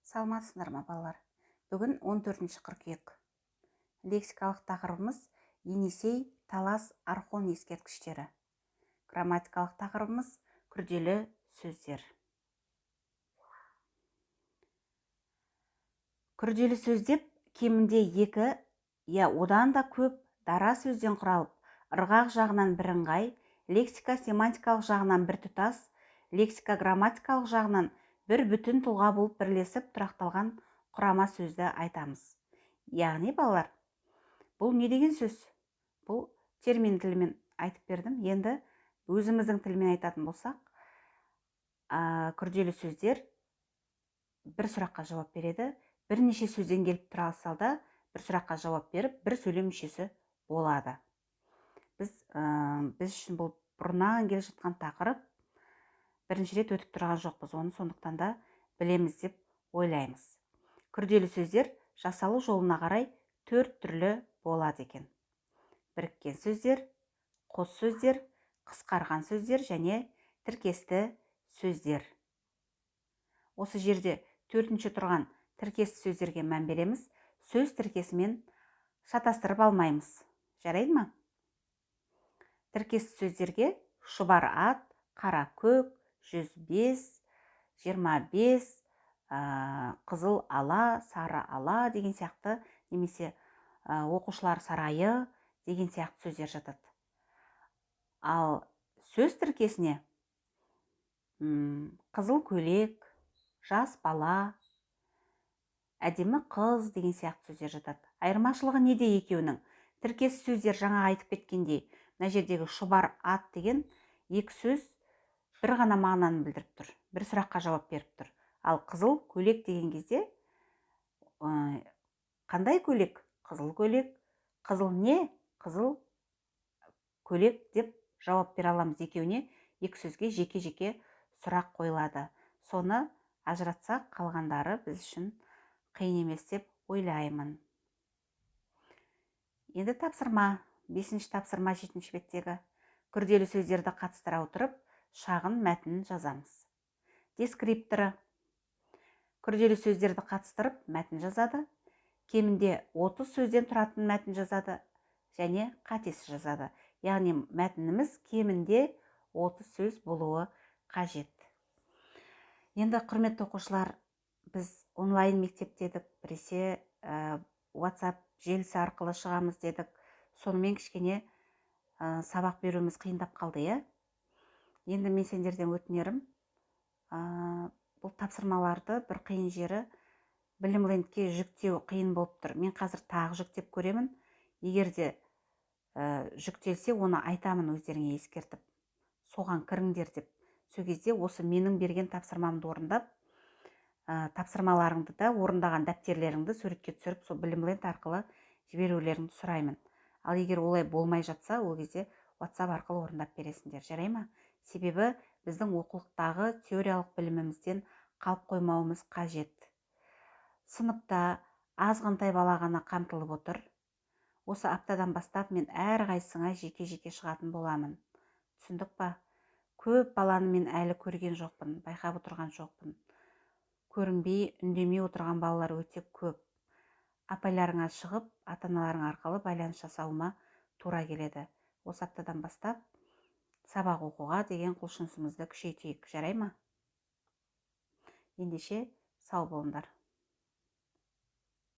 Саламатсыздар ма, балалар? Бүгін 14 қыркүйек. Лексикалық тақырыбымыз Енисей, Талас, Орхон ескерткіштері. Грамматикалық тақырыбымыз күрделі сөздер. Күрделі сөз деп кемінде екі, я одан да көп дара сөзден құралып, ырғақ жағынан бірыңғай, лексика семантикалық жағынан біртұтас, лексика грамматикалық жағынан бір бүтін тұлға болып бірлесіп тұрақталған құрама сөзді айтамыз. Яғни, балалар, бұл не деген сөз? Бұл термин тілімен айтып бердім. Енді өзіміздің тілмен айтатын болсақ, күрделі сөздер бір сұраққа жауап береді, бірнеше сөзден келіп тұра алса да, бір сұраққа жауап беріп, бір сөйлем мүшесі болады. Біз үшін бұл бұрыннан келе жатқан тақырып, бірінші рет өтіп тұрған жоқпыз оны, сондықтан да білеміз деп ойлаймыз. Күрделі сөздер жасалу жолына қарай төрт түрлі болады екен. Біріккен сөздер, қос сөздер, қысқарған сөздер және тіркесті сөздер. Осы жерде төртінші тұрған тіркесті сөздерге мән береміз, сөз тіркесімен шатастырып алмаймыз. Жарайды ма? Тіркесті сөздерге шұбар ат, қара көк, 105, 25, қызыл ала, сары ала деген сияқты, немесе оқушылар сарайы деген сияқты сөздер жатады. Ал сөз тіркесіне қызыл көйлек, жас бала, әдемі қыз деген сияқты сөздер жатады. Айырмашылығы неде екеуінің? Тіркесті сөздер жаңа айтып кеткендей, мына жердегі шұбар ат деген екі сөз бір ғана мағынаны білдіріп тұр, бір сұраққа жауап беріп тұр. Ал қызыл көйлек деген кезде қандай көйлек? Қызыл көйлек. Қызыл не? Қызыл көйлек деп жауап бере аламыз. Екеуіне, екі сөзге жеке-жеке сұрақ қойылады. Соны ажыратсақ, қалғандары біз үшін қиын емес деп ойлаймын. Енді тапсырма, 5-ші тапсырма, 7-ші беттегі күрделі сөздерді қатыстыра отырып, шағын мәтін жазамыз. Дескрипторы күрделі сөздерді қатыстырып мәтін жазады, кемінде 30 сөзден тұратын мәтін жазады және қатесіз жазады. Яғни мәтініміз кемінде 30 сөз болуы қажет. Енді, құрметті оқушылар, біз онлайн мектеп дедік, біресе WhatsApp желісі арқылы шығамыз дедік. Сонымен кішкене сабақ беруіміз қиындап қалды, иә? Енді мен сендерден өтінерім, бұл тапсырмаларды бір қиын жері Білімлендке жүктеу қиын болып тұр. Мен қазір тағы жүктеп көремін. Егер де жүктелсе, оны айтамын өздеріңе ескертіп, соған кіріңдер деп. Сол кезде осы менің берген тапсырмамды орындап, тапсырмаларыңды да, орындаған дәптерлеріңді суретке түсіріп, сол Білімленд арқылы жіберулеріңді сұраймын. Ал егер олай болмай жатса, ол кезде WhatsApp арқылы орындап бересіңдер, жарай ма? Себебі біздің оқулықтағы теориялық білімімізден қалып қоймауымыз қажет. Сыныпта азғантай бала ғана қамтылып отыр. Осы аптадан бастап мен әрқайсыңа жеке-жеке шығатын боламын. Түсіндік па? Көп баланы мен әлі көрген жоқпын, байқап отырған жоқпын. Көрінбей, үндемей отырған балалар өте көп. Апайларыңа шығып, ата-аналарың арқылы байланыс жасауыма тура келеді. Осы аптадан бастап сабақ оқуға деген құлшынысымызды күшейтейік, жарай ма? Ендеше, сау болыңдар.